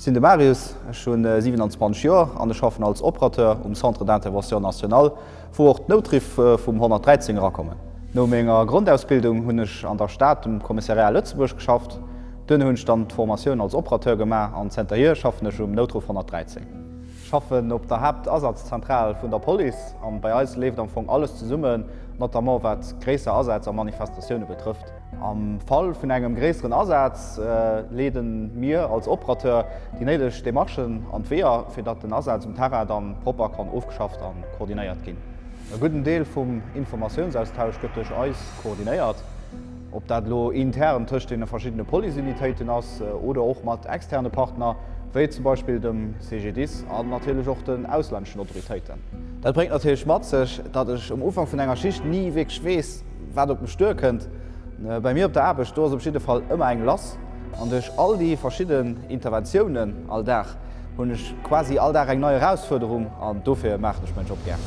Ech sinn de Marius, ech hu 27 Joer an ech schaffen als Operateur um Centre d'intervention national, wou och d'Noutriff vum 113 erakommen. No menger Grondausbildung hunn ech an der Stad um Kommissariat Lëtzebuerg geschafft. Duerno hunn ech dann d'Formatioun als Operateur gemaach an zënterhier schaffen ech um Noutruff 113. Ech schaffen op der Haaptasazzentral vun der Police an bei eis leeft am Fong alles zesummen, notamment wat gréisser Asätz a Manifestatioune betrëfft. Am Fall vun engem gréisseren Asaz leeden mir als Operateur déi néideg Demarchen an d'Weeër, fir datt den Asaz um Terrain dann propper kann ofgeschafft an koordinéiert ginn. E gudden Deel vum Informatiounsaustausch gëtt duerch eis koordinéiert, ob dat elo intern tëscht deene verschiddene Policeunitéiten ass oder och mat externe Partner, wéi zum Beispill dem CGDIS an natierlech och den auslänneschen Autoritéiten. Dat bréngt natierlech mat sech, datt ech um Ufank vun enger Schicht ni wierklech weess, Wat op mech duerkënnt, bei mir op der Aarbecht, do ass op jidde Fall ëmmer eng lass. An duerch all déi verschidden Interventiounen all Dag hunn ech quasi all Dag eng nei Erausfuerderung an dofir maachen ech mäin Job gär.